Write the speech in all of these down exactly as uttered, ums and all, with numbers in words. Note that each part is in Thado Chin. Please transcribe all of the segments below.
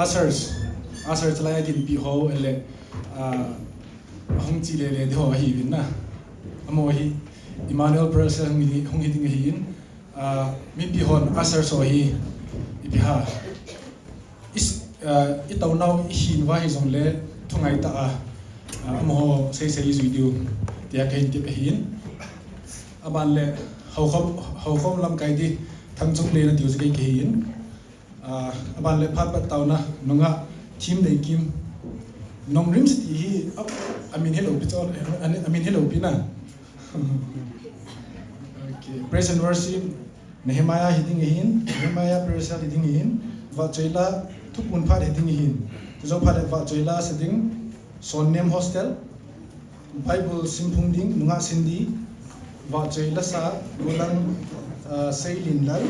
Ushers, ushers lai a dinpi ho, ele, ah, hung chi le le di ho ahi vin na. Amaho hi Emmanuel Prayer Cell hung hi, hung hi ding ahin. Ah, mipi hon ushers ho hi ipi ham. Is, ah, i taonau i hin uva hi jong le thungai ta a. Ah, amaho sei sei jui diu. Tia kahin tep ahin. Aban le houkhom, houkhom lamkai di Thangchungle na tiu jong kei kahin. Ah, aban le phat pat taona, nungah Thimneikim. Nongrim City hi, ah, amin hello pi chol, amin hello pi na. Okay, praise and worship. Nehemiah hi ding ahin, Nehemiah Praise Cell hi ding ahin. Vahchoila, Thupun Phat hi ding ahin. Tijou phat le Vahchoila Sading, Sonnem Hostel. Bible simphung ding, nungah Cindy, vahchoi lasa, golang, ah, Seilin Lal,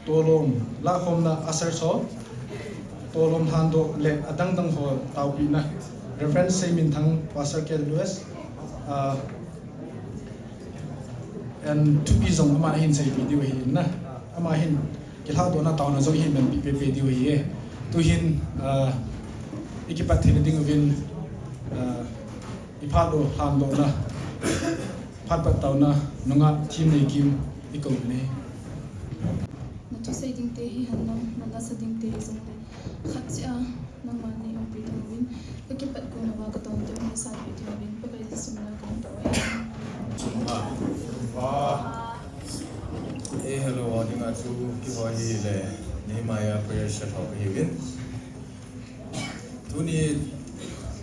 tolom, lahkhomna ushers ho, tolom lhandoh le adang dang ho taopina, Reverend Seiminthang, Pastor K W S, ah, and thupi jong ama hin seipi diu ahi na. Ama hin kilhadohna taona jong hin manpi pepe diu ahi e. Tuhin, ah, i kipat theina ding uvin, ah, i phat u lhandohna, phat pat taona, nungah Thimneikim i kou ne. Na thusei ding te hi hen lang, na lasa ding te hi jong le. Khat chia, nangma nei umpi ding uvin, ka kipat kum uva ka tong te um na sa pi ding uvin, Pakai Jesu min a ka hung tao e. Eh, hello, a dinga chu kihou hi le, Nehemiah Prayer Cell ho kahiuvin. Tuni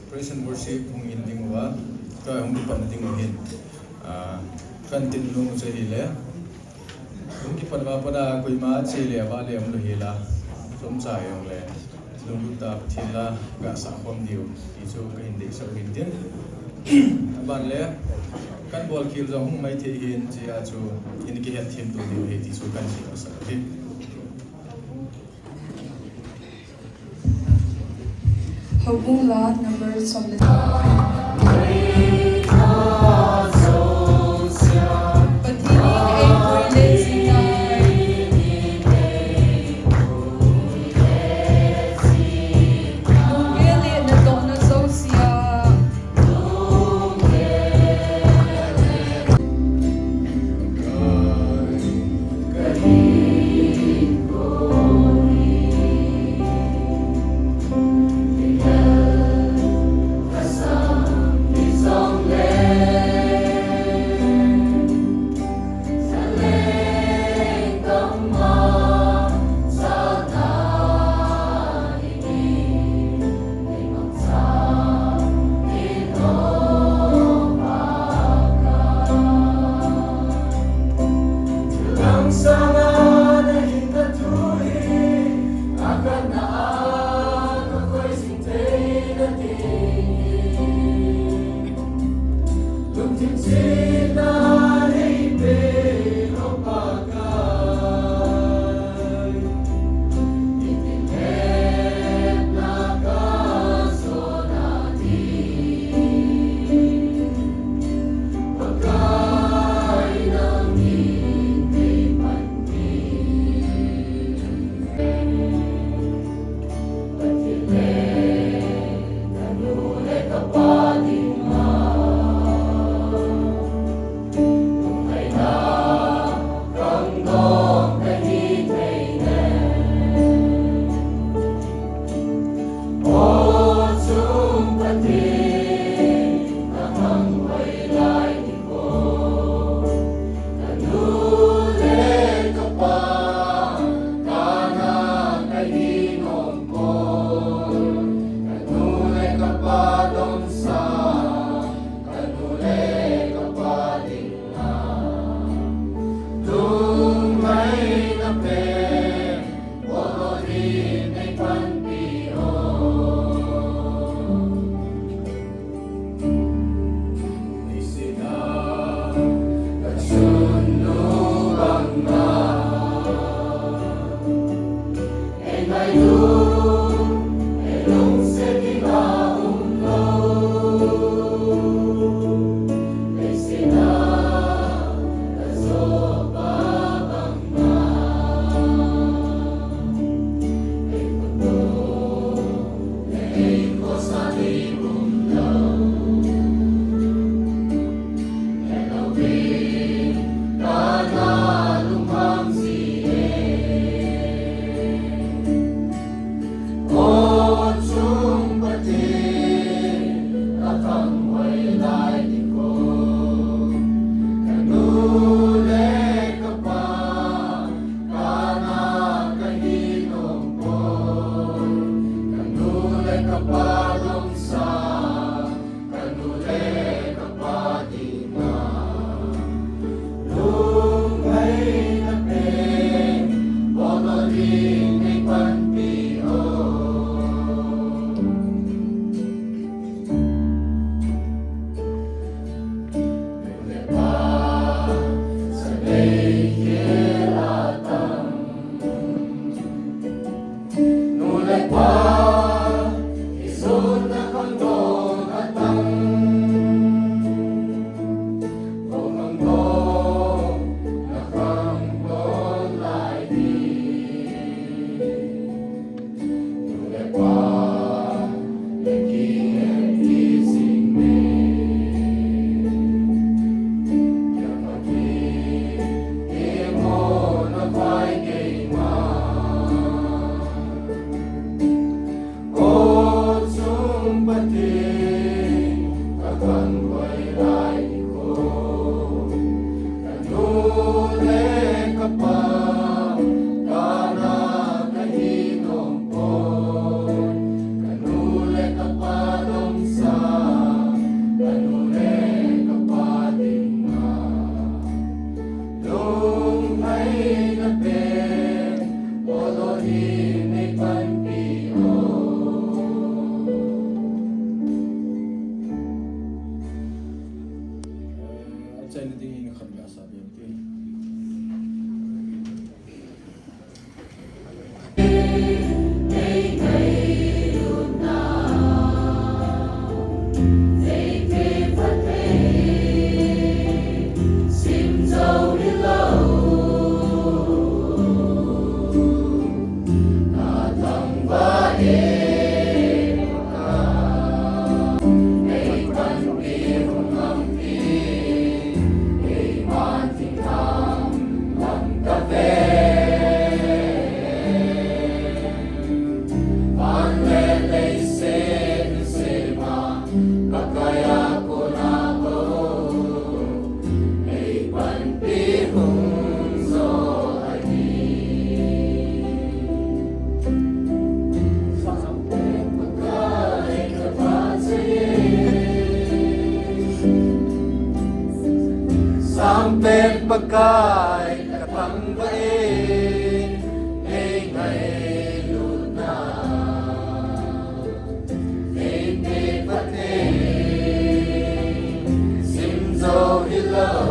praise and worship hung in ding uva, ka hung kipat na ding u hin. Ah, kan tin nung che hi le. Hung kipat uva pat a koima che le va le um lou hi la. Chomcha jong le. Lunglut tah a Pathen la ga sah khom diu. Ti chu kahin deisah u hin tin. Aban le. Kan bolkhel jong hung mai thei hin chia chu hin kihet them to diu hi ti chu kan sei masa u hin. Houbung la number som le Pathen in ei pui le chinai. Nungel le natohna jousea. Sampen Pakai ka thangvah in, ei ngailutna, ei pe Pathen, sim jou hilou,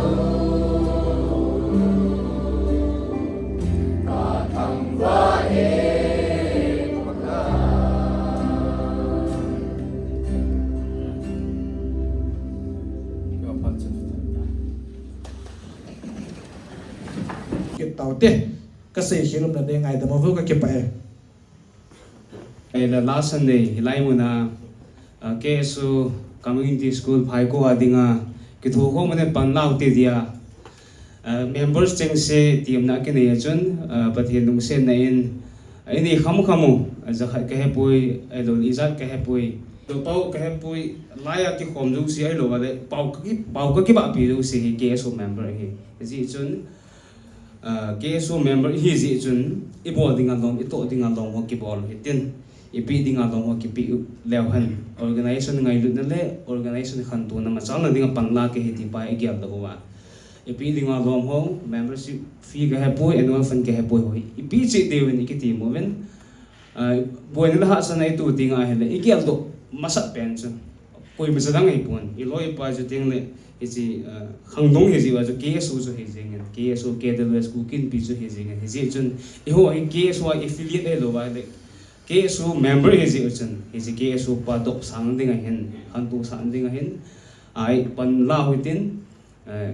ka thangvah e Pakai. Kit taute, kasei khel um na ding ngaidam uvin kakipah e. Ahile last Sunday hilai muna, ah, K S O Community School Phaikua dinga kithokhom muna panla u ti dia, ah, members chengse temna kinei a chun, ah, Pathen lungsetna in, ah, inei khamkham u, ah, jakhat kahepoi, ahilou le ijat kahepoi, pao kahepoi, laiya kikhom jouse ahilou le pao kaki, pao kakibahpi jouse hi K S O member ahi. Hijeh chun, ah, K S O member ihi jeh chun, ibol dinga lom, itoh dinga lom ho kibol u hitin, ipeh dinga lom ho kipeh u leu hen, organization ngailutna le organization khantouna machalna dinga panla kahi ti pa igeldoh uva. Ipeh dinga lom ho, membership fee kahepoi, annual fund kahepoi ho hi ipeh cheh diuvin ikitem uvin. Ah, boina le hahsatna ito tenga ahile igeldoh masat pen chu koima cha dang ahipon, iloi ipai chu tengle, hiche, ah, khangdong hijeh uva chu K S O chu hijengin, K S O, K W S, Kuki Inpi chu hijengin, hijeh chun eiho hi K S O a affiliate ahilouva ahile K S O member hijeh u chun, hiche K S O pa dopsang ding ahin, khantousah ding ahin, ai panla u hitin, eh,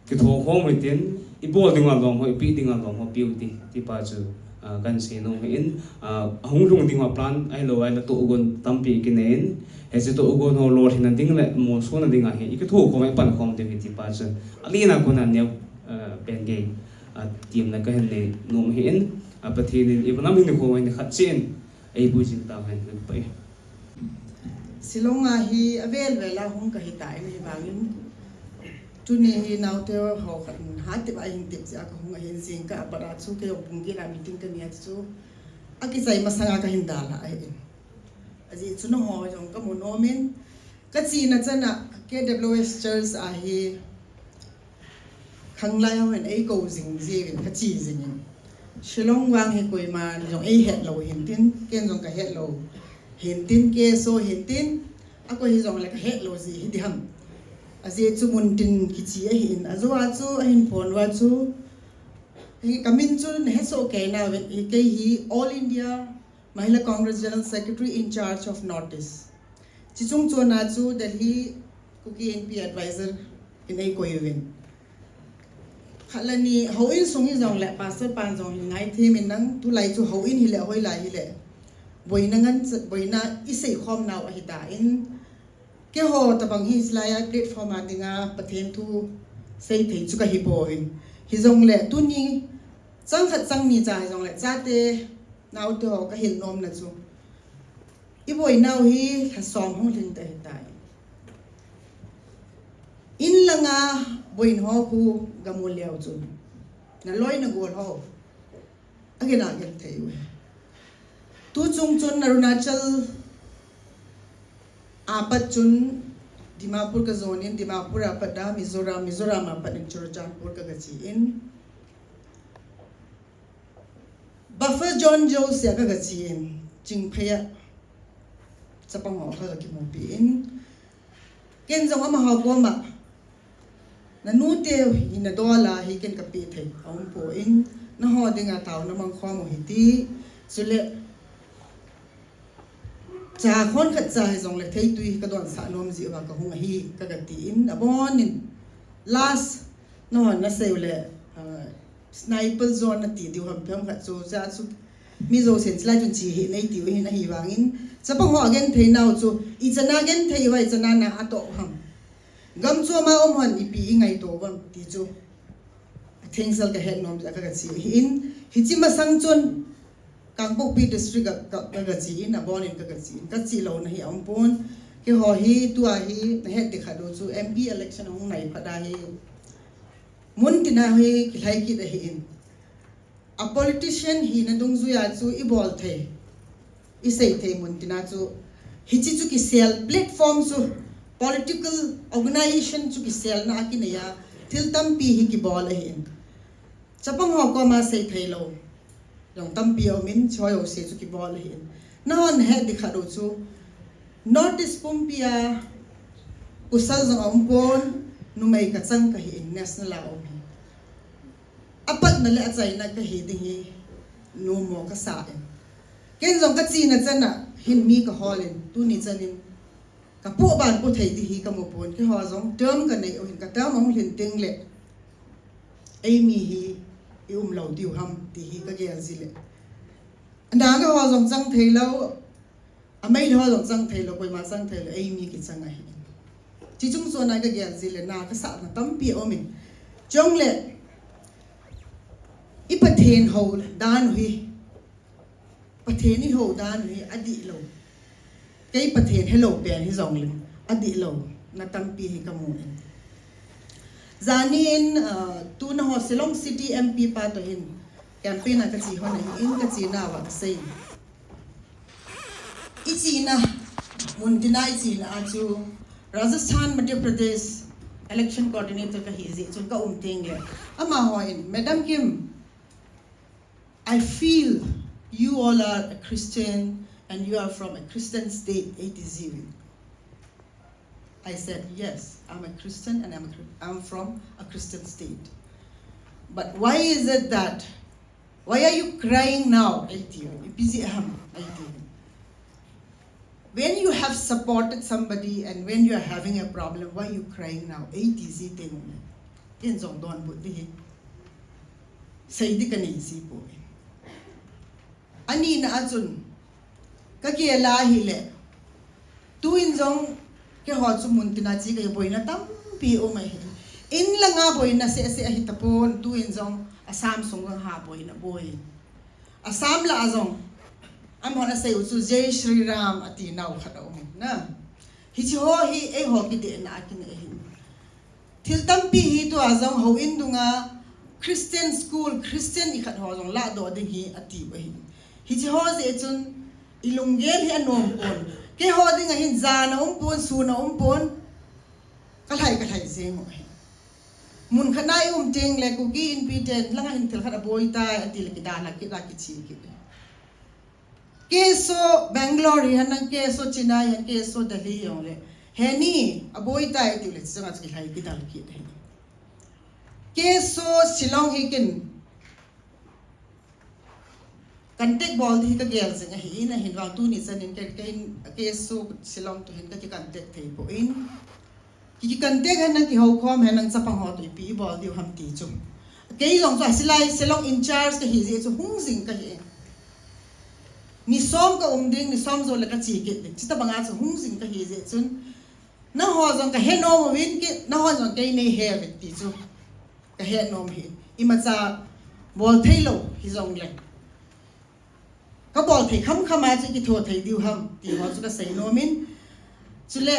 kithokhom u hitin, ibol dinga lom ho, ipeh dinga lom ho peh u hite, ti pa chu, ah, kahin seinom ahin, ah, ahung lhung dinga plan ahilou ahile tohgon tampi kinei in, hiche tohgon ho lolhinna ding le molsona dinga hi ikithokhom, ipankhom diu ahi ti pa chu alena kona neo, ah, pen gei, ah, temna kahin neinom ahin, ah, Pathen in ivanam hin nikho hin nikhat cheh in eipui jing tauhen, kakipah e. Shillong a hi avel vel a hung kahitan ahivangin, tuni hi naote ho khat in hatep a ahin tep jeh a kahung ahin, jingkah a pat a chu keiho pung get a meeting kanei a chu akichai masanga kahin dalhah ahin. Ajeh chu nangho jong kamu nomin, kachena chana K W S Church a hi khanglai ho hin eikou jing jeh uvin kache jingin, Shillong vang hi koiman jong eihet lou hintin, ken jong kahet lou hintin, K S O hintin, akoi hijongle kahet lou jeh hiding ham. Ajeh chu muntin kiche ahin, ajou a chu ahin phone uva chu, hi kamin chu nahet soh kei nauvin, hi kei hi All India Mahila Congress General Secretary in charge of North East. Chuche chungchon a chu Delhi Kuki Inpi advisor in eikoi uvin. Khat le ni houin sung hijongle pastor pan jong hin ngaithem in nang, tulai chu houin hile hoilai hile boina ngan, boina iseikhom nau ahitan, keiho tabang hi hilai a platform a dinga Pathen thu seithei chu kahipoi. Hijongle tuni chang khat chang ni cha hijongle chate naote ho kahil nomna chu, iboinau hi lhasom hung lhing ta ahitai. In langa boina ho khu gamu leu chun naloi nagol ho agin agin thei uve. Tuchung chun Arunachal a pat chun Dimapur kajonin, Dimapur a pat a Mizoram, Mizoram a pat in Churachandpur kagache in. Buffer zone jousea ka, ka che in, Chingphei a chapang ho ka, ka kimupi in. Ken jong amaho koma, "Nanu te hi nadol a hi ken kapeh thei aum poi, naho dinga taona mangkhom u hite, chule cha khon khat cha hijongle theitui kadonsah nom jeh uva kahung ahi," ka, ka ti in, abon in last, nahon nasei u le, ah, sniper zone nati diu ham phem khat chu, cha chu mi jousen chulai chun che hih in eitiu hin, ahivangin chapang ho agenthei nau chu ichan a genthei uva, ichan a na atoh u ham, gam chom a um hon ipi ingaito u ham ti chu athengsel kahet nom jeh a ka, ka che ahin, hiche masang chun Kangpokpi District a ka, ka, ka che in, abon in ka, ka che in, ka che louna hi aum pon. Keiho hi tua hi nahet ding khat u chu M P election ahung nai phat a hi, muntina hi kilhai kit ahin, a politician hina dungjuia chu ibol thei, isei thei muntina chu, hiche chu kisel, platform chu, political organization chu kiselna a kinei a thil tampi hi kibol ahin, chapang ho koma sei thei lou jong tampi aumin, choi ho sei chu kibol ahin. Nahon het ding khat u chu, North East pumpia pasal jong aum pon, numei kachang kahin, national a um hi, apatna le achaina kahi ding hi nomo kasa in. Ken jong kachena chan a hin mi kahol in, tuni chan in kapoh ban poh thei ding hi kamu pon, keiho jong term kanei u hin, ka term ahung lhin tengle eimi hi ium lou diu ham ti hi kagel jeh le, naga ho jong chang thei lou, ameilhei ho jong chang thei lou, koima chang thei lou, eimi kichang ahi. Hiche chung chon a kagel jeh le na kasahna tampi aumin, chule i Pathen hou dan u hi, Pathen ihou dan u hi adih lou, kei Pathen helou pen hijongleng adih louna tampi hi kamu in. Jani in, ah, tu nangho Shillong City M P pa toh hin campaign a kache hon ahin, kachenauva kasei, ichena, muntina ichena a chu Rajasthan, Madhya Pradesh election coordinator kahi jeh chun kaum tengle, amaho in, Madam Kim, I feel you all are a Christian and you are from a Christian state, A T Z. I said, yes, I'm a Christian and I'm, a, I'm from a Christian state. But why is it that, why are you crying now, A T Z? Ipi jeh ham, A T Z? When you have supported somebody and when you are having a problem, why you crying now? A T Z teng u ne. Ken jong donbut ding hi sei ding kanei ji poi. Anina a chun, kagel a hile, tuin jong keiho chu muntina che kahi, boina tampi um ahi. In langa boina seh seh ahi tapon, tuin jong Assam sung langa boina boi. Assam lah a jong, amahon asei u chu Jai Shri Ram ati nau khat aum in na. Hiche ho hi eiho kidehna a kinei ahi. Thil tampi hi tua jong houin dunga Christian school, Christian ikhat ho jong lahdoh ding hi ati u ahi. Hiche ho jeh chun ilunggel hi anom pon. Keiho dinga hin jan aum pon, sun aum pon. Kalhai, kalhai jeng u ahi. Mun khat na ium tengle Kuki Inpi ten langa hin thil khat aboi tai atile kidalha kit a kiche kit. K S O Bangalore hi hen lang, K S O Chennai hi hen, K S O Delhi hi jongle, heni aboi tai atiule chunga chu kilhai kidal kit ahi. K S O Shillong hi ken contact bol ding hi kagel jing ahin, ahinvang tuni chanin kei, kei K S O Shillong toh hin kaki contact thei poi. Ki, ki contact hen lang, kihoukhom hen lang, chapang ho toh ipi ibol diu ham ti chu. Kei jong chu asilai Shillong in charge kahi jeh chu hung jing kahi. Ni som kaum ding, ni som joule kache kit ding. Chuti banga chu hung jing kahi jeh chun, nangho jong kahe nom uvin, nangho jong kei neihe uvin ti chu kahe nom ahi. Imacha bol thei lou hijongle, kabol thei khamkham a chu kitho thei diu ham ti ho chu kasei nom in. Chule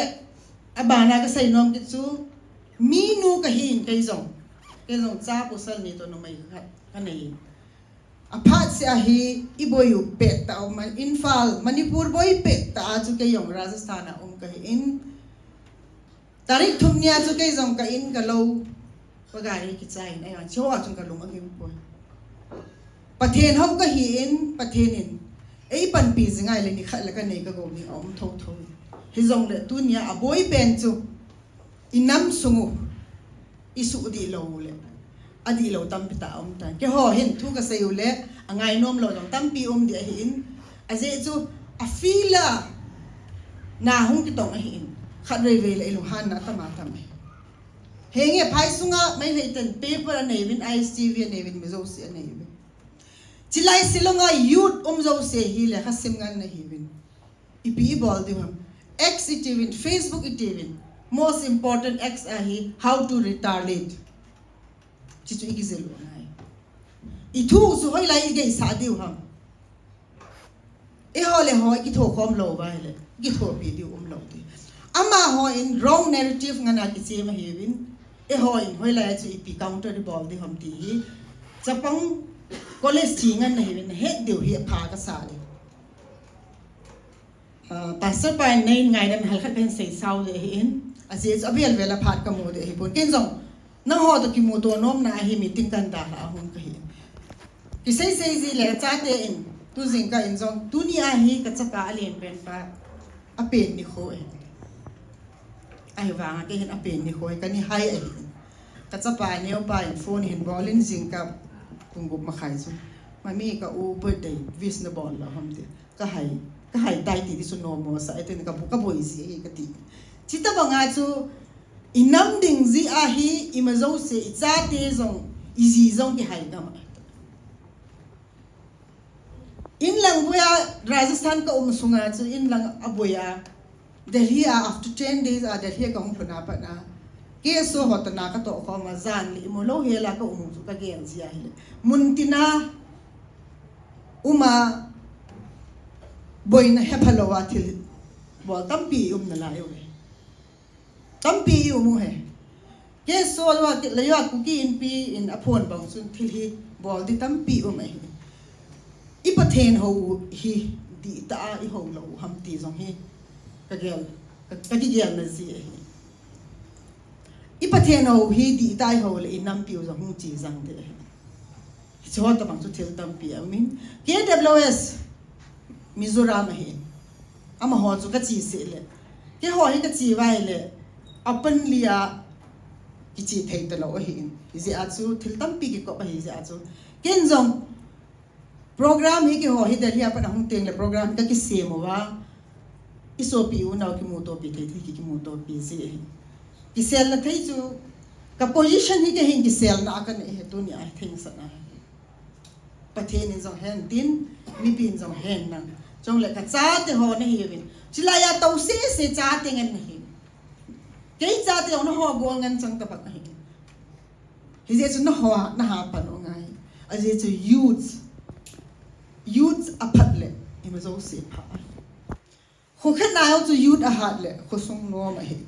abana kasei nom kit chu, minu kahin kei jong, kei jong cha pasal ni toh numei khat kanei in. Aphat seh a hi iboi u pettah a um, Imphal, Manipur boi pettah a chu kei jong Rajasthan a um kahi in. Tarik thum nia chu kei jong ka in kalou, ka gari kichai in, ahivang hiche ho a chun kalung angim poi. Pathen hou kahin, Pathen in eipanpi jing ahile nikhat le kanei kagou ding aum thotho. Hijongle tunia aboi pen chu inam sung u isuh dih lou u le adih lou tampi tah aum tan. Keiho hin thu kasei u le angainom lou jong tampi um ding ahin, ajeh chu a feel a na hung kitong ahin, khatvei vei le ilunghanna atama tam ahi. Henge, phai sunga Meitei ten paper anei uvin, I S T V anei uvin, mi jouse anei uvin. Chilai Shillong a youth um jouse hi lekha sim ngen nahiuvin. Ipi ibol diu ham? X iti uvin, Facebook iti uvin. Most important X ahi, how to retaliate. Chuchu ikijil u ngai. Ithu chu hoilai igeisah diu ham? Eiho le ho ikithokhom lou uva ahile ikithopi diu umlou ti. Amahon wrong narrative ngen a kichem ahiuvin. Eihon hoilai chu ipi counter ibol ding ham ti hi chapang college thi ngen nahiuvin, nahet diu hi apha kasa ding. Ah, Pastor pa in nei ngaidam hal khat kahin seisau ding ahin, ajeh chu avel vel a phat kamu ding ahipon. Ken jong nangho toh kimuto nomna ahi meeting kahin dalhah a hung kahi. Kisei sei ji le chate in, tu jingkah in jong, tunia hi kachapa alen pen pa apen nikho ahi. Ahivanga kei hin apen nikho hi kani hai ahi. Kachapa neopa in phone hin bol in jingkah pung gup makhai chu, "Mami, ka u birthday wish nabol lou ham?" ti. Kahai, kahai tai ti, ti chu normal sa, eti kaboi, kaboi ji ahi kati. Chutobanga chu inam ding jeh ahi, ima jouse, ichate jong, iji jong kihai gam a. Inlang boiya Rajasthan kaum sunga chu inlang aboiya Delhi a after ten days a Delhi a kahung lhun a pat a K S O ho toh na katoh khom a, jan le imu lou hel a kaum u chu kagel ji ahile, mun tina uma boina hepha lou a thil bol tampi um nalai uve. Tampi i um uve. K S O a, la yo a Kuki Inpi in aphon bang chun thil hi bol ding tampi um ahi. I Pathen hou hi dihtah a ihou lou u ham ti jong hi kagel, ka, kakigelna ji ahi. I Pathen hou hi dihtah a ihou le inampiu jong hung che jeng ding ahi. Hiche ho tobang chu thil tampi aumin, K W S Mizoram ahi. Amaho chu kache seh le, keiho hi kache uva ahile openly a kiche thei talou ahin. Hijeh a chu thil tampi kikop ahi jeh a chu, ken jong program hi keiho hi Delhi a pat ahung teng le program hi kakisem uva, isopi unau kimutopi thei thei ki, kimutopi ji ahi. Kiselna thei chu, ka position hi kei hin kiselna a kanei ahi, tunia hi thengsahna ahi. Pathen in jong hen tin, mipi in jong hen lang. Chule kachate ho nahiuvin, chulai a tou sese chate ngen nahi. Kei chate jong nangho gol ngen chang tabang ahi. Hijeh chun nangho naha pan u ngai. Ajeh chu youth, youth aphat le ima jouse pha. Kho khat na jong chu youth ahat le khosung nom ahi.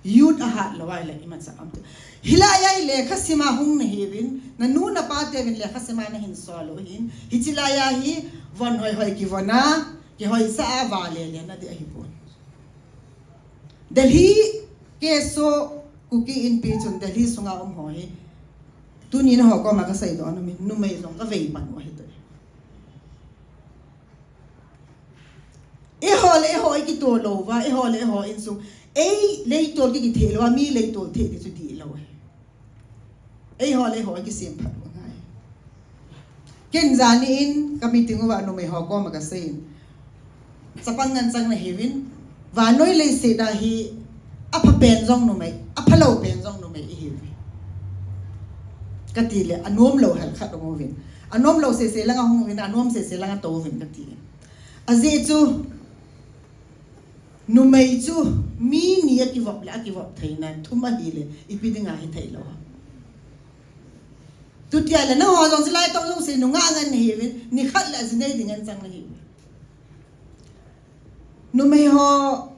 Youth ahat lou ahile imacha um thei. Hilai a hi lekha sima hung nahiuvin, nanu napa teuvin lekha sima nahin sol u ahin. Hiche lai a hi von hoi hoi kivon a, kihoisah a, vale le na ding ahipon. Delhi K S O Kuki Inpi chun Delhi sunga um ho hi, tuni nangho koma kaseidoh nom in, numei jong kavei pan u ahi toh. Eiho le eiho ikitol lou uva, eiho le eiho insung, ei leitol kikitheh lou a, mi leitol theh ti chu dihlou ahi. Eiho le eiho ikisemphat u angai. Ken jani in ka meeting uva numei ho koma kasei in, chapang ngen chang nahiuvin, vannoi leiset a hi apha pen jong numei, aphalou pen jong numei ihiuve kati le, anom lou hel khat um uvin, anom lou sese langa hung uvin, anom sese langa tou uvin kati. Ajeh chu numei chu mi ni a kivop le a kivop theina thum ahile ipi dinga hithei lou ham? Tutia le nangho jong chulai toh jouse nungah ngen nahiuvin, nikhat le ajinei ding ngen chang nahiuvin. Numei ho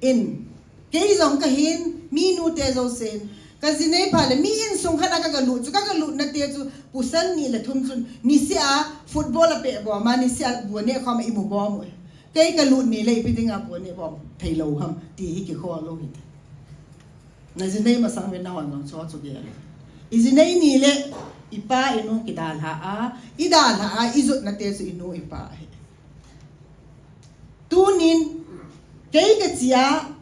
in, kei jong kahin, mi nute jousen, kajinei phat le mi insung khat a kagalut chu, kagalutna te chu, pusan ni le thum chun, niseh a football a peh bom a, niseh a bu aneh khom a imu bom u. Kei kalut ni le ipi dinga bu aneh bom theilou ham, ti hi kikhol lou hite. Najinei masang uvin nahon jong chu chu gel. Ijinei ni le, Ipa inu kidalha a, idalha a, ijotna te chu inu ipa ahi. Tunin, kei kachia,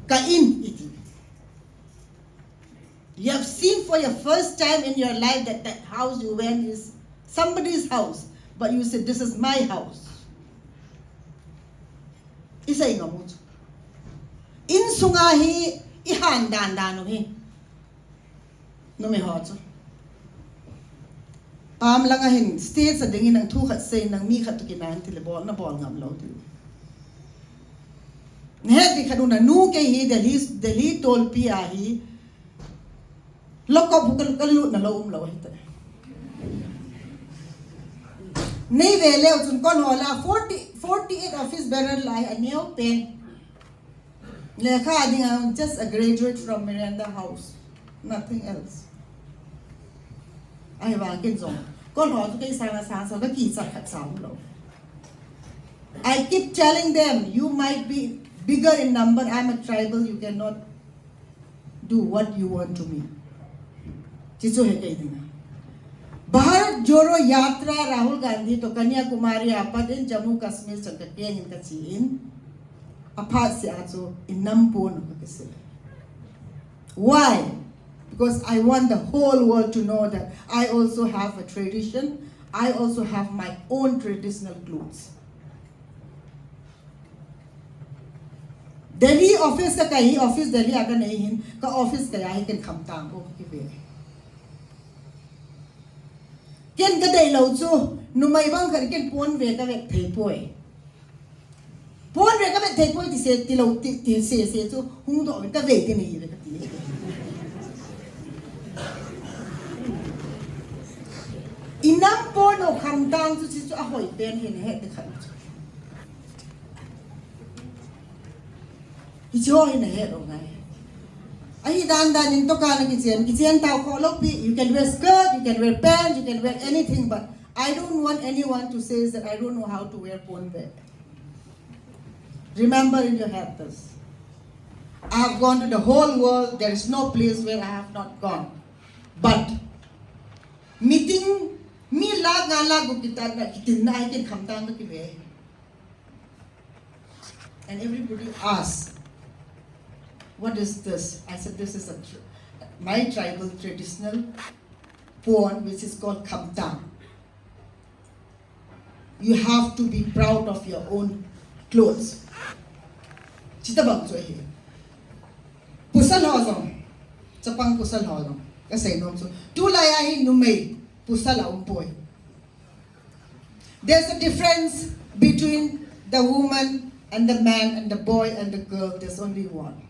ka in iti. You have seen for your first time in your life that that house you went is somebody's house, but you said, "This is my house." Isei ngam u chu. Insunga hi, ihan dan dan u hi. Numei ho chu. Pam langa hin stage a dingin nang thu khat sei, nang mi khat toh kinah in tile bol, nabol ngam lou ti. Nahet ding khat u, nanu kei hi Delhi, Delhi tolpi a hi. Lock up hu ka, kalut na lou um lou hi ta. Nei ve leu chun kon ho la forty, forty-eight office bearer lai aneo pen. Lekha ding, I'm just a graduate from Miranda House. Nothing else. Ahivang ken jong. Kon ho chu kei sang a sang sa ka kichat khat sa um lou. I keep telling them, "You might be bigger in number, I'm a tribal, you cannot do what you want to me." Chi chu he kei dinga. Bharat Jodo Yatra Rahul Gandhi toh Kanyakumari a pat in Jammu Kashmir chan ka keng in kachi in. Aphat seh a chu inam pon u kakisei. Why? Because I want the whole world to know that I also have a tradition. I also have my own traditional clothes. Delhi office ka kai, office Delhi a kanei hin, ka office kai a hi ken khamtang ko kive. Ken kadei lou chu, numei bang khat ken pon ve kave thei poi. Pon ve kave thei poi ti se, ti lou, ti, ti se, se chu, hung doh ve kave ti nei ve kati. Inam pon u khamtang chu, chi chu ahoi pen hin he ti khat chu. Hiche ho hi nahet u ngai. Ahi dan dan in toh kana kichen, kichen tao kho lou pi, you can wear skirt, you can wear pants, you can wear anything, but I don't want anyone to say that I don't know how to wear pon ve. Remember in your head this. I have gone to the whole world, there is no place where I have not gone. But meeting, mi lakh nga lakh gup kitan na, kitin na, I can come down to kive. And everybody asks, "What is this?" I said, "This is a tr-, my tribal traditional pon, which is called khamtang." You have to be proud of your own clothes. Chita bang chu ahi. Pasal ho jong, chapang pasal ho jong, kasei nom chu. Tulai a hi numei pasal a um poi. There's a difference between the woman and the man and the boy and the girl. There's only one.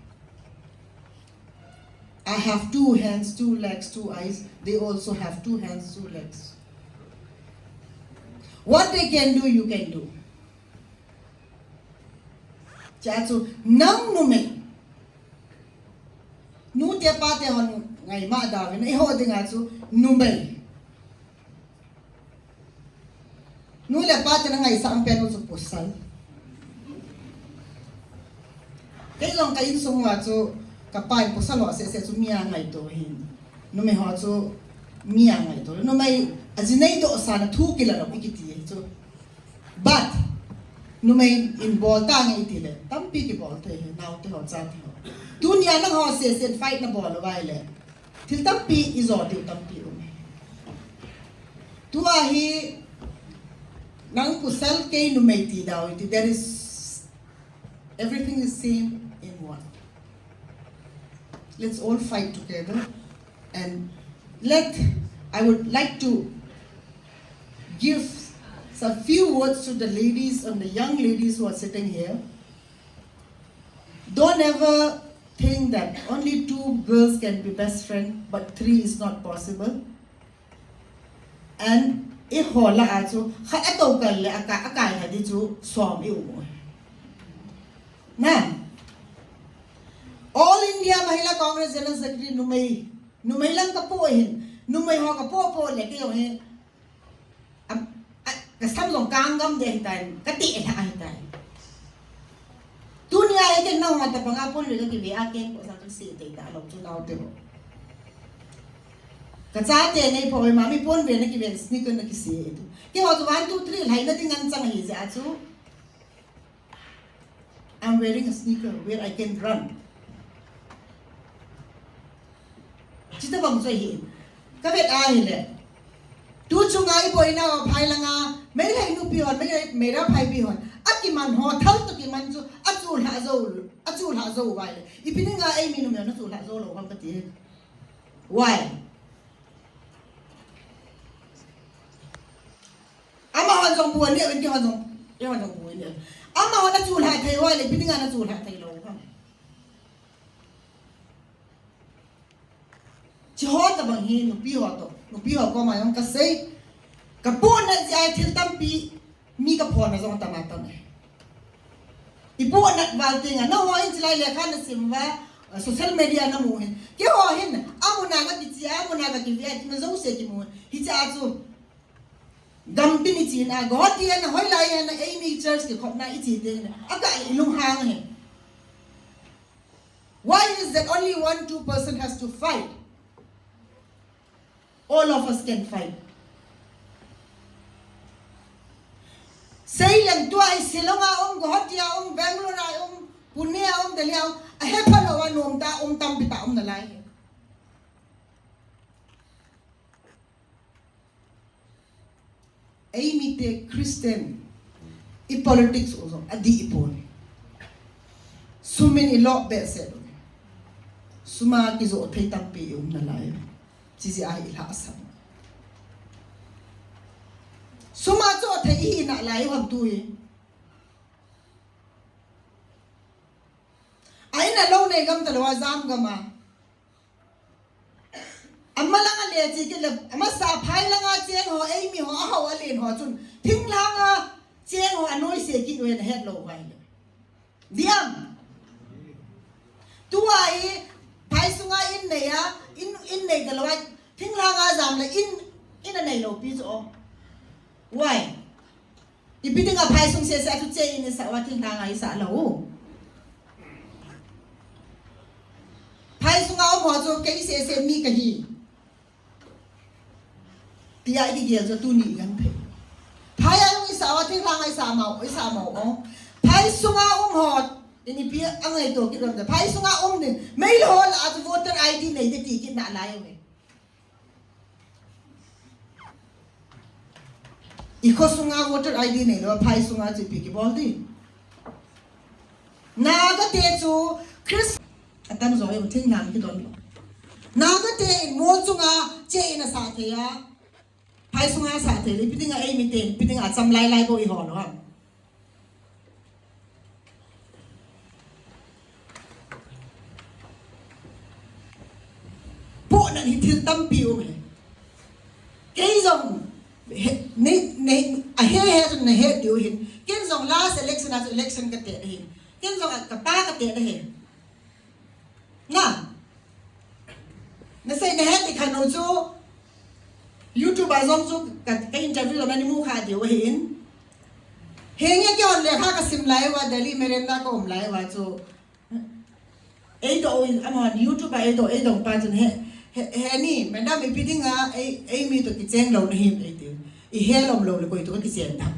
I have two hands, two legs, two eyes. They also have two hands, two legs. What they can do, you can do. Cha chu nang numei. Nu te pa te hon ngai ma da ve na, eiho dinga chu numei. Nu le pa te na ngaisang pen u chu pasal. Kei jong ka insung uva chu ka pa in pasal ho seh seh chu mi a ngaito hin. Numei ho chu mi a ngaito. Numei a ji nei doh sa na thu kila lou i kiti hi chu. But numei in bol ta nge i ti le, tampi kibol thei hi, nao te ho, cha te ho. Tunia nang ho seh seh fight na bol uva le. Thil tampi i jo diu tampi um. Tua hi nang pasal kei numei ti dau iti, there is, everything is same in one. Let's all fight together and let, I would like to give some few words to the ladies and the young ladies who are sitting here. Don't ever think that only two girls can be best friend, but three is not possible. And eiho lah a chu, khat a to kal le a ka, a kai khat di chu, som i um u. Na. All India Mahila Congress General Secretary numei, numei lang ka po hin, numei ho ka po po le kei jong hi. Am, a, ka sam jong kang gam de hitai, ka ti la hitai. Tunia hi ken nang ho ta panga pon le ka kive a ken ko sa tu si te ta lo chu nao te ho. Kachate nei pho ma mi pon ve na kiven sneaker na kisi tu. Keiho chu one, two, three lhai na ding anchang ahi jeh chu. I'm wearing a sneaker where I can run. Chita bang chu hi. Ka vet a hile. Tu chunga i boina phai langa, Meitei nupi hon, Meitei, Meira phaipi hon. A kiman ho, thal to kiman chu, a chu hla zo, a chu hla zo vai le. Ipi dinga eimi numei na chu hla zo lou ham kati. Why? Amahon jong bu anei uvin, keihon jong, keihon jong bu anei uvin. Amahon a chu hla thei vai le, ipi dinga na chu hla thei lou ham. Chi ho tabang hi nupi ho to, nupi ho koma jong kasei. Ka pohnat jeh a thil tampi mi ka phona jong tama tam e. I pohnat val tenga, nangho hin chilai lekha na sim uva, uh, social media na mu hin. Keiho hin, amun a ka kiche, amun a ka kive, tina jouse kimu. Hiche a chu. Gam tin i china, Guwahati a na hoilai a na eimi church kikhopna i chi teng na. A ka i lunghang e. Why is that only one, two person has to fight? All of us can fight. Seileng tua i Shillong a um, Guwahati a um, Bangalore a um, Pune a um, Delhi a um, a hepha lou a nom ta um, tampi ta um nalai. Eimi te Christian, i politics u jong adih i pon. Sum in i lop behseh u. Sum a kijoh thei tampi i um nalai. Chijeh a i lhahsam. Sum a joh thei i hi nalai u ham tu hi. A in a lou nei gam talou a jam gam a. Amalang a le chi kit le, amasa phai langa cheng ho, eimi ho, a ho a len ho chun, thinglhang a cheng ho a noise kit u hen a het lou vai le. Diam. Tua i, phai sunga in nei a, in, in nei talou a, thinglhang a jam le in, in a nei lou pi chu o. Why? Ipi dinga phai sung sese a chu che in i sa uva thinglhang a i sa lou u. Phai sunga um ho chu kei sese mi kahi. Tia i kigel chu tuni i gan thei. Phai a jong i sa uva thinglhang a i sa mau, i sa mau o. Phai sunga um ho in ipi a ngaito kit u ham. Phai sunga um ding. Meilhei ho lah a chu voter I D nei te ti kit nalai u e. I kho sunga voter I D neilou, phai sunga chu ipi kibol ding. Naga te chu Chris, atam jo e, thinglhang kidon lou. Naga te in mol chunga che in a sa thei a. Phai sunga sa thei le, ipi dinga eimi ten, ipi dinga cham lai lai bou i ho lou ham. Pohnat hi thil tampi um e. Kei jong, he, nei, nei, a he he jong na he diu hin. Ken jong last election a chu election ka te ahi. Ken jong a ka pa ka te ahi. Na. Na sei na he ti khan u chu. YouTube a jong chu ka, ka interview jong na ni mu kha diu ahin. Henge kei hon lekha ka sim lai uva Delhi Merenda ka um lai uva chu. Ei doh in, amahon YouTube a ei doh, ei doh pa chun he, he, he ni, madam ipi dinga, ei, eimi toh kicheng lou na him ei ti. I he lom lou le koi toh ka kicheng tham.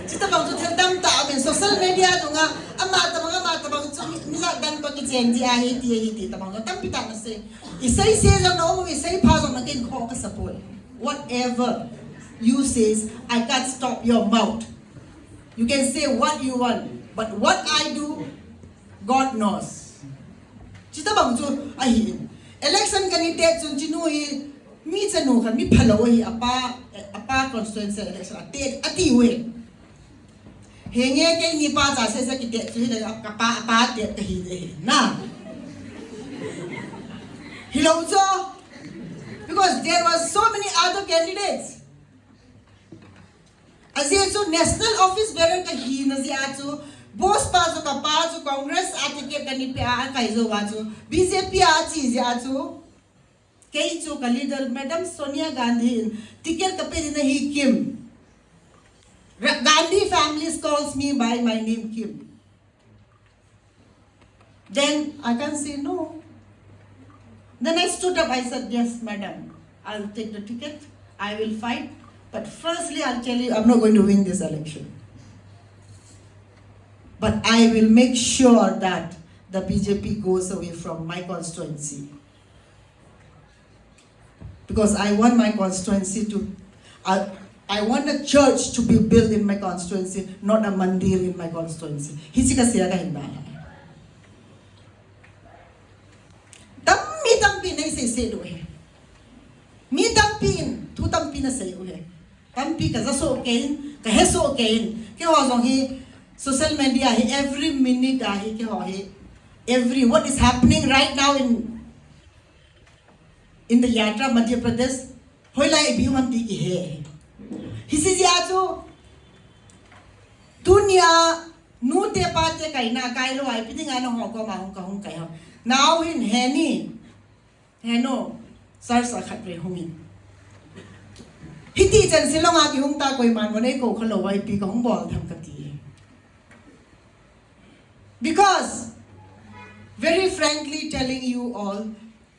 Chuti bang chu thil tamtah um in social media dunga, ama tabang, ama tabang chu mi, mi jat dan toh kicheng ji ahi ti, ahi ti tabang chu tampi tah na sei. I sei se jong na um, i sei pha jong na kin kho ka support. Whatever you says, I can't stop your mouth. You can say what you want, but what I do, God knows. Chuti bang chu ahi. Election kani te chun chinu hi mi chanu khat mi phalou ahi apa, apa constituency election a te ati u e. Henge keini pa cha sese kiti chu hile ka pa, pa te kahi de hi na. Hilou chu. Because there were so many other candidates. Ajeh chu national office bearer kahi na jeh a chu. Boss pa chu ka pa chu Congress a ticket kani pe a kai jou a chu. B J P a chi jeh a chu. Kei chu ka leader, Madam Sonia Gandhi in ticket ka pe ding ahi Kim. Ra- Gandhi families calls me by my name, Kim. Then I can't say no. Then I stood up, I said, "Yes, madam, I'll take the ticket, I will fight. But firstly, I'll tell you, I'm not going to win this election. But I will make sure that the B J P goes away from my constituency." Because I want my constituency to, I, I want a church to be built in my constituency, not a mandir in my constituency. Hichi ka sia ka hinda. Tam mi tampi nei sei sei do he. Mi tampi in, thu tampi na sei u he. Tampi ka za so kein, ka he so kein. Keiho jong hi social media hi every minute a hi keiho hi. Every what is happening right now in in the Yatra, Madhya Pradesh, hoilai ipi um ham ti kihe. Hiche jeh a chu, tunia, nute pate kaina kailou a ipi dinga nangho koma hung ka hung kai ham. Nao hin he ni, he no, sir sa khat ve hung in. Hiti chan silong a kihung ta koiman mo nei kou khalou a ipi ka hung bol tham kati. Because, very frankly telling you all,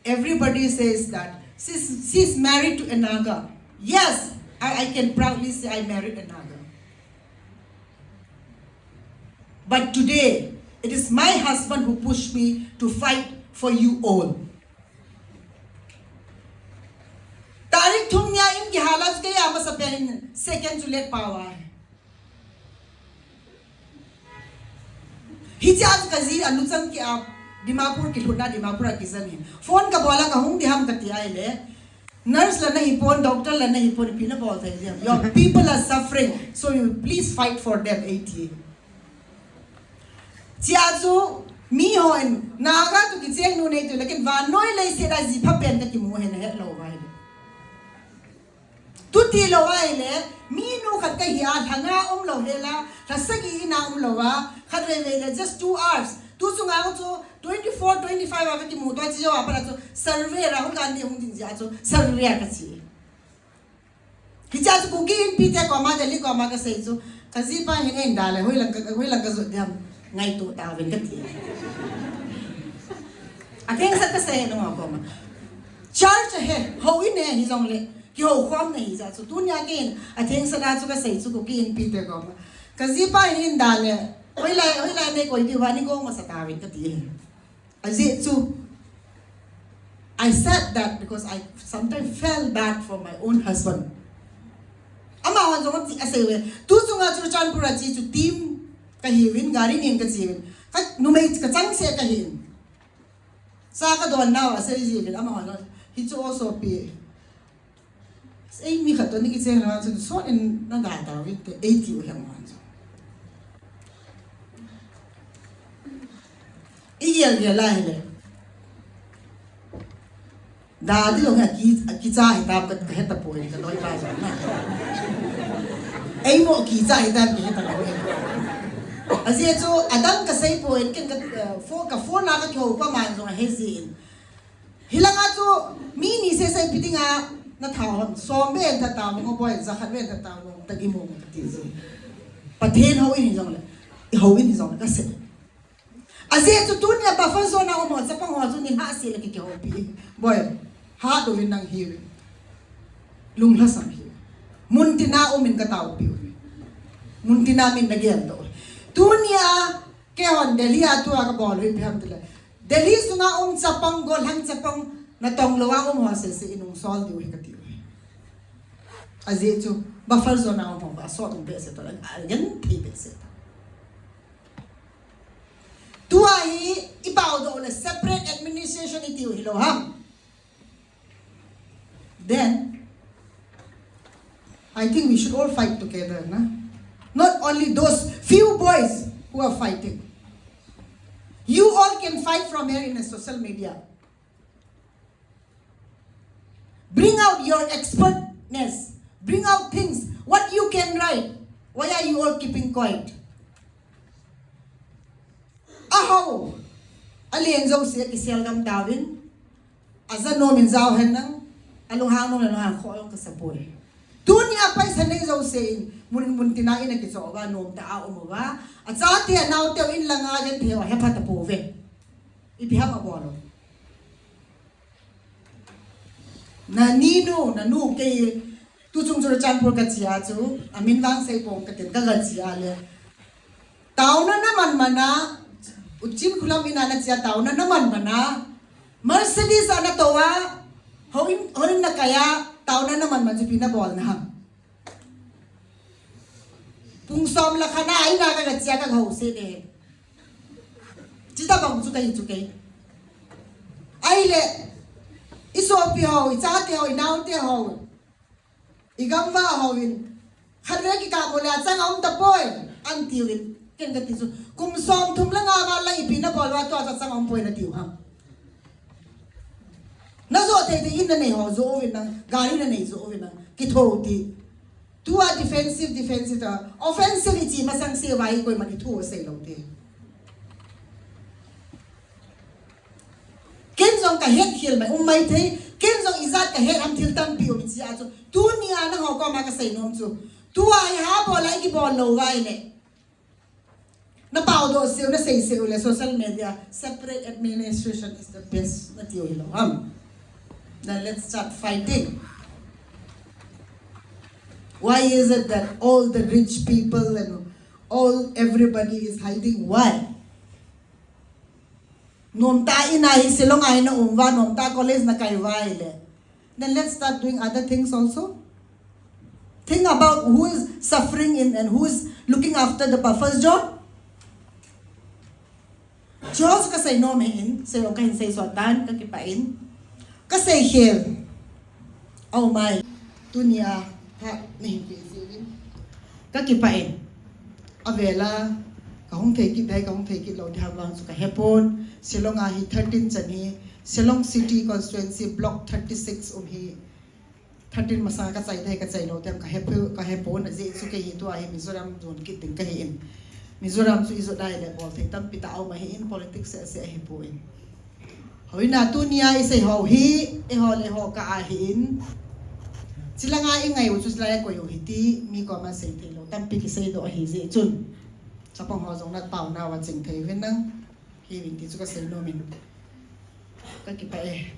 everybody says that she's, she's married to a Naga. Yes, I, I can proudly say I married a Naga. But today, it is my husband who pushed me to fight for you all. Tarik thum nia in kihala chu kei a masa pen second chu let power. Hiche a chu ka ji a luchang ki a Dimapur kilhutna Dimapur a kijan hi. Phone ka bol a ka hung di ham kati ahile. Nurse la nahi pon, doctor la nahi pon, ipi na bol thei diam. Your people are suffering, so you please fight for them, ati. Chia chu mi hon Naga tu kicheng nu nei tu, lekin vannoi leiset a ji pha pen ka kimu hen hetlou vai. Tuti lou ahile, minu khat kahi a, lha nga umlou hela, lha sagi ina umlou a, khatvei vei le just two hours. Tu chunga chu twenty-four, twenty-five a ka kimu to, chi jo a pat a chu survey Rahul Gandhi hung ding jeh a chu survey a ka chi. Hiche a chu Kuki Inpi te koma, Delhi koma ka sei chu, ka jipa hin ein da le, hoilang ka, hoilang ka jot diam, ngaito tauvin ka ti. Atheng sat ka sei nangho koma. Church ahi, houin ahi jongle, kihou khom na hi jeh a chu. Tunia kei in atheng sat a chu ka sei chu Kuki Inpi te koma. Ka jipa hin da le, hoilai, hoilai nei koi diu va, nei koi masa tauvin ka ti. Ajeh chu, I said that because I sometimes felt bad for my own husband. Amahon jong ti asei uve. Tu chunga chu Churachandpur a chi chu team kahiuvin, gari nin ka chi uvin. Ka numei ka chang se kahin. Sa ka don nau asei ji uvin, amahon jong, hichu also pi. Ei mi khat toh ni kicheng lou a chun sot in na da tauvin te, ei tiu hen man chu. I gel gel a hile. Da di lou a ki, kicha hitam ka, ka he tapoi ka loi pa jong na. Ei mo kicha hitam ka he tapoi. Ajeh chu adang ka sei poi ken ka, eh, phone ka phone a ka kihou pa man jong ahe jin. Hilanga chu mi ni sese ipi dinga na thao ham, som ven tha tao, ngo boi, jakhat ven tha tao, ngo ta ki mo ka ti ji. Pathen houin hi jongle, i houin hi jongle ka sei. Ajeh chu tunia buffer zone a um ho chapang ho chu ni hah se le ki kihoupi. Boi, hah douvin nang hiuvin. Lunglhasam hiuvin. Mun tina umin ka taopi uve. Mun tina min na gel doh. Tunia keihon Delhi a tua ka bol u ipi ham tile. Delhi sunga um chapang, gollhang chapang, natong lou a um ho sese i nungsol diu hi kati uve. Ajeh chu, buffer zone a um ho va sot um behseh ta, a gen thei behseh ta. Tua hi, i pao doh le separate administration i tiu hilou ham. Then, I think we should all fight together, na? Not only those few boys who are fighting. You all can fight from here in a social media. Bring out your expertness. Bring out things. What you can write. Why are you all keeping quiet? Aho. Alen jouse kisel gam tauvin. Aja nom in jao hen lang. Alunghang nom le lunghang kho jong kasa poi. Tunia paisa nei jouse in, mun, mun tina in akichoh uva, nom tah a um uva. Achate, anaote, in langa genthei ho, hepha tapouve. Ipi ham abol u. Nanu, nanu kei, tuchung Churachandpur kache a chu, amin vang seipong katin kaga che a le. Taona naman man a, Uchin Khulam in a nache a taona naman man a, Mercedes a natou a, houin, houin nakai a, taona naman man chu ipi nabol na ham. Pung som le khat a, in a kaga che a kaga house de. Chuti bang chu kahi chu kei. Ahile, isopi ho, ichate ho, inaote ho, igamva hon, khatvei kikah bol le achang a um tapoi, atiuvin, ken kati chu. Kum som thum le nga val a ipi nabol uva tua chu achang a umpoi natiu ham. Najoh thei thei in nanei ho joh uvin lang, gari nanei joh uvin lang, kitho ti. Tua defensive, defensive ta, offensive ichi masang se uva hi koiman ithu asei lou te. Ken jong kahet khel mai, um maithei, ken jong ijat kahet ham thil tampi um ichi a chu. Tunia nangho koma kasei nom chu. Tua hi ha bol a ikibol lou uva ahile. Napaodoh seh u, nasei seh u le social media, separate administration is the best, natiu hilou ham. Then let's start fighting. Why is it that all the rich people and all, everybody is hiding? Why? Nom tah a in a hi Shillong a hi naum uva, nom tah a college nakai uva ahile. Then let's start doing other things also. Think about who is suffering in and who is looking after the buffer zone. Chuho chu kasei nom ahin, sei jong kahin sei sot tan, kakipah in. Kasei khel. Aumai. Tunia phat nahin pe jiuvin. Kakipah in. Avela, kahung thei kit ding, kahung thei kit lou ding ham vang chu kahepon. Shillong a hi thirteen chan hi, Shillong City Constituency Block thirty-six um hi. Thirteen masang kachai ding, kachai lou ding ham kahepon, kahepon ajeh chu kei hi tua hi Mizoram jon kit ding kahi in. Mizoram chu ijot dai le bol thei tampi tah aum ahin, politics seh seh ahipoi. Hoina tunia isei ho hi, eiho le eiho kah ahin. Chilanga ingai u chu chilai a koi u hiti, mi koma sei thei lou tampi kisei doh ahi jeh chun. Chapang ho jong nataona uva ching thei uvin lang. Hiuvin ti chu kasei nom in. Kakipah e.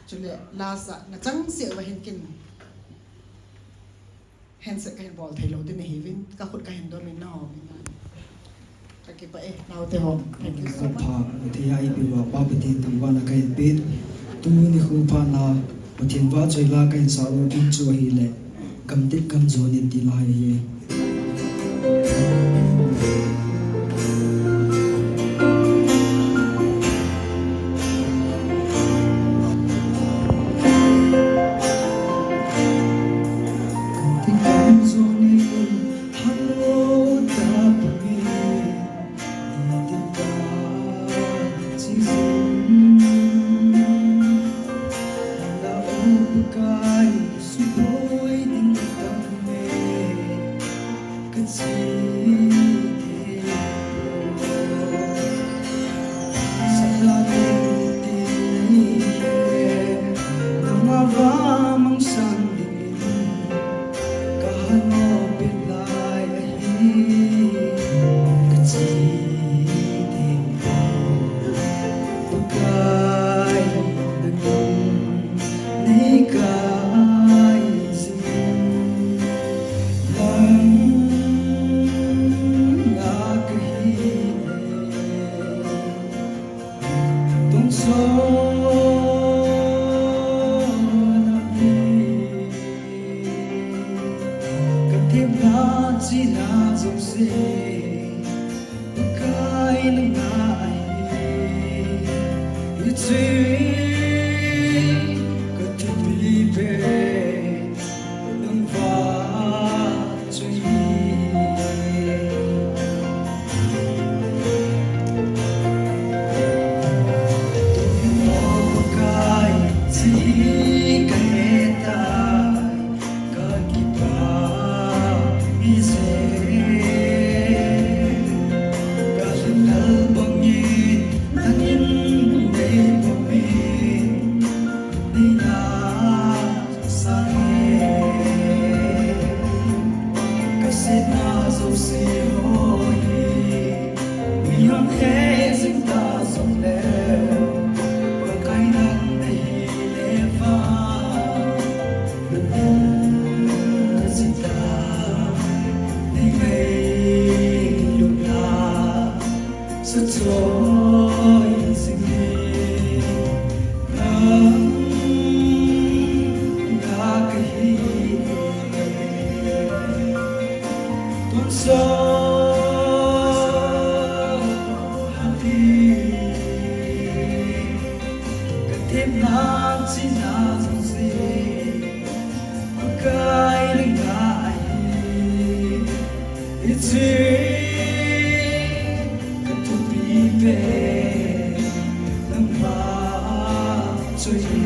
Chule last a nachang seh uva hin kin. Handshake kahin bol thei lou ding ahiuvin, kakhut kahin dom in naho. Kakipah e, naote ho. Thank you so much. Pha, thei a ipi uva, Pa Pathen thangvahna kahin pe. Tuni nikho phat na, Pathen vahchoi la kahin sah u ding chu ahile, gamtit gamjo in ti lai ahi. China jouse Pakai nangma ahi. Hiche ka thupi pen nangma chu ahi.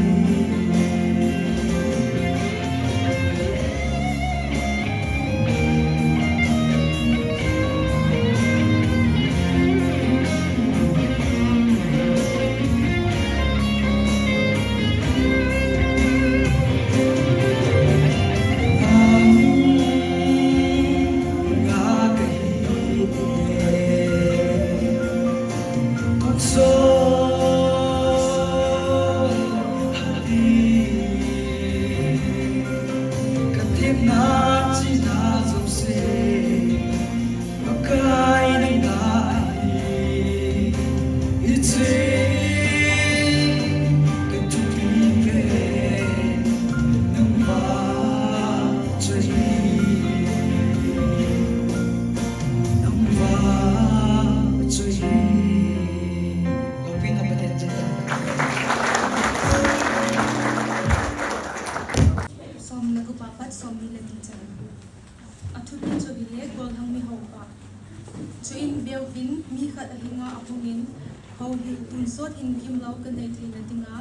Ka themna china jouse Pakai nangma ahi. Hiche ka thupi pen nangma chu ahi. Nangma chu ahi. Loupina Pathen chu ahi. Som le gup apat som ni le ni chan. Athupi chu hile, Golhang mi houpa. Chuin veuvin, mi khat ahinga ahungin, Houhil, tonsot hin gimlou kanei theina dinga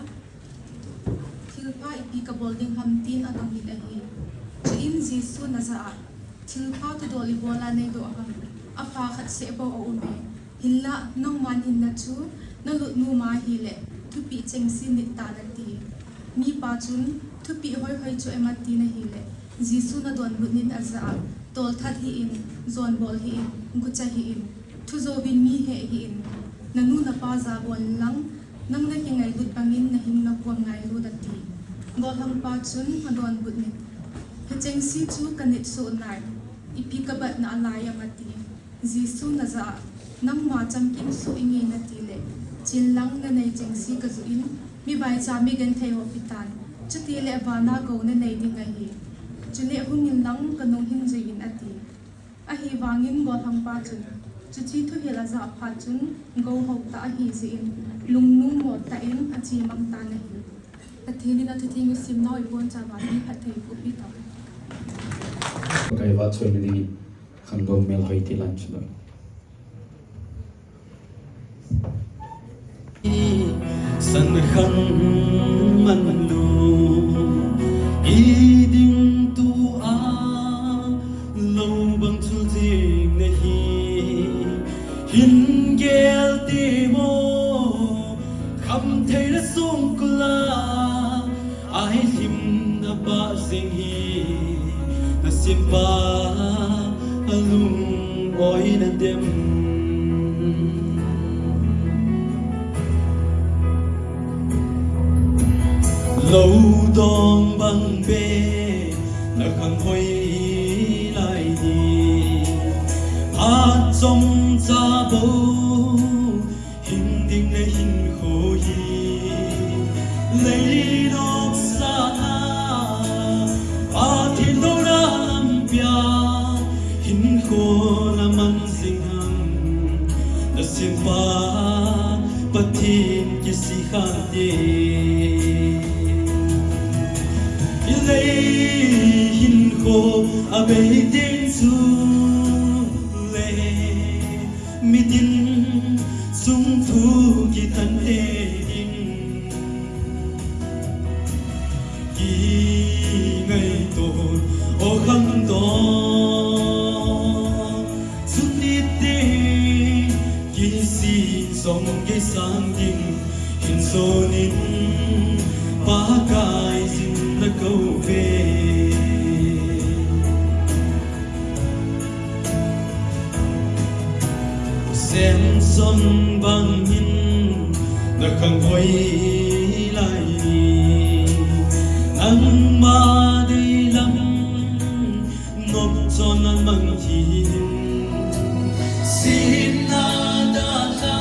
thilpha ipi kabol ding ham, tin adongin ahi. Chuin Jesun ajah a, Thilpha thudol ibola neidoh ham? Apha khat seh bou aume. Hinlah, nangman hinna chu nalut nom ahile, thupeh chengse nit tan, ati. Mipa chun, Thupeh hoihoi chu em? atin ahile, Jesun adonbut in ajah a, Tolthat hih in, jonbol hih in, gucha hih in, thu jouvin mi heh hih in, nanu napa jabol inlang, nang nakingailut bangin nahin nakom ngailut, ati. Golhangpa chun adonbut in, Hichengse chu kanit soh nai, ipi kabatna alai em? ati. Jesun ajah a, Nangma chamkim soh inge natile, chenlang nanei chengse kajoh in, mivaicha migenthei ho petan, chutile vana gou nanei ding ahi. Chule hungin lang kanung hin juiyin, ati. Ahivangin golhangpa chun chuche thuhil ajah phat chun gou houtah ahijeh in, lungnung motah in achemang tan ahi. Pathen in athutheng isimnau ibonchauva mi phatthei boh pi tauhen. Pakai vahchoina dingin khandoh melhoi tilan chu loi. San khang manlu, i ding tua lou bang chu jing nahi, hin gel temo, khamtheina songkula, ailhimna pah jing hi, nasempa alung oi nadem. Lou dong bang be, nakhang hoi lai ni, achom cha bou, hing ding le hinkho hi, lei nopsahna, Pathen douna lampia, hinkho naman jing ham, nasempa Pathen kisih khante. Ilei hinkho abei ding chu le, mitin sung thu kithan te ding. Kingaito, o khangdong, chutite kisih song kisang ding, hin sonin Pakai jinna kouve. Samson bangin nakhang hoi lai ni, nangma deilam nopchon amang hin, sihna dalha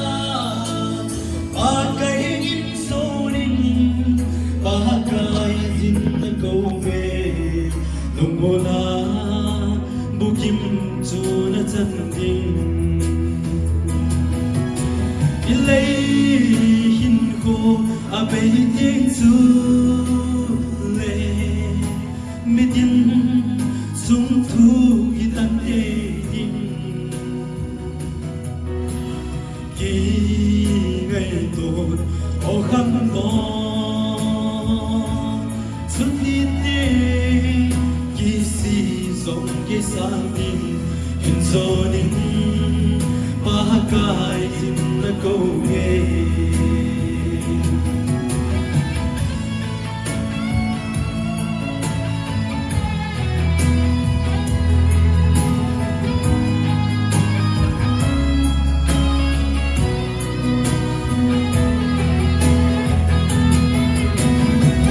Pakai in sonin, Pakai jinna kouve. Lungmonna bukim chu nachan ding. Ilei hinkho abei ding Chule mitin sung thu hi tan te ding. Kingaito o kham don. Chuni te kisi jong kisang ding. Hin jonin Pakai in na ko nge.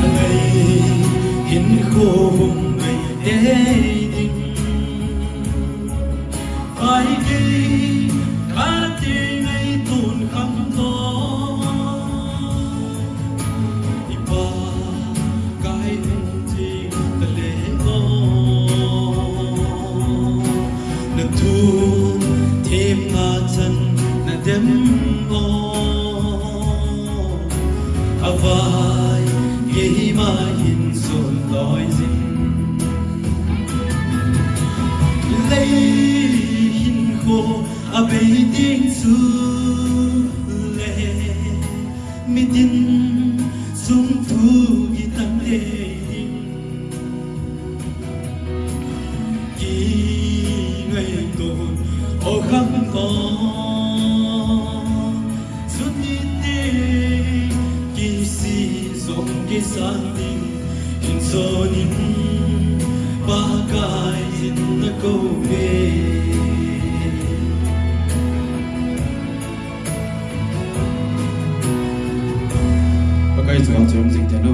Alai hin ko hung mai te ding. Ai kei, kate ngaitun kham don. I Pakai hung ti ta le o. Na thu themna chan na dem o. Avai keima hin sun loi jing. Lei hin ko abei ding chule mitin sung thu hi tan te ding. Kingaito o kham don. Chuni te kisi jong kisang ding. Hin jonin Pakai in na ko nge. Pakai chunga chu um jing teno.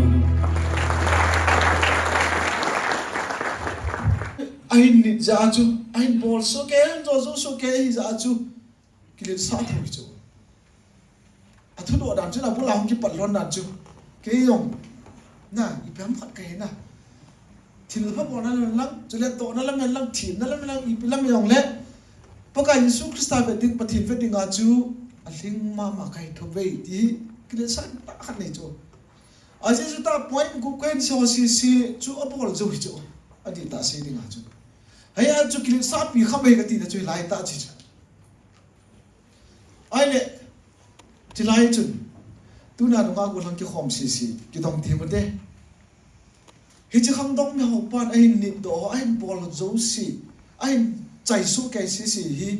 Ahin nit jeh a chu, ahin bol soh kei, ahin jo jo soh kei ahi jeh a chu, kiletsah thou hi chu. Athudoh dan chu, abul a hung kipat lhon dan chu. Kei jong, na, ipi ham khat kahi na. Thilpha bolna lam lang, chule tohna lam lang, themna lam lang, ipi lam jong le. Pakai Jesu Christa ve ding, Pathen ve dinga chu, alhing mama kahi thou ve ti, kiletsah tah khat nei chu. Ajeh chu ta point ku kuen so si si chu abol jou hi chu. Adih tah sei dinga chu. Hia chu kiletsahpi kha ve kati na chu hilai tah chi chu. Ahile, chilai chun. Tuna nunga gollhang kikhom sisi, kidong thei mo te. Hiche khangdong mi ho pan ahin nit doh ho, ahin bol jouse, ahin chai soh kei sisi hi.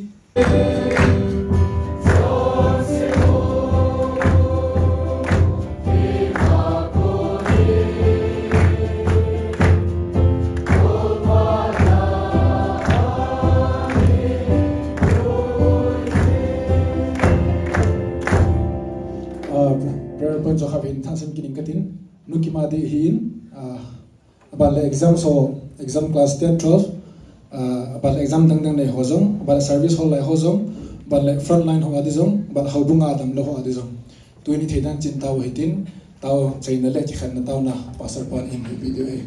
Ah, prayer point chu khat hin tahsan kit ing katin, nu kima ding ahin, ah, aban le exam so, exam class ten, twelve, ah, aban le exam dang dang nei ho jong, aban le service hol lai ho jong, aban le front line ho a ding jong, aban le houbung a damlou ho a ding jong. Tuni thei dan chin tao hitin, tao chaina le kikhenna taona, Pastor pan in hi video hi.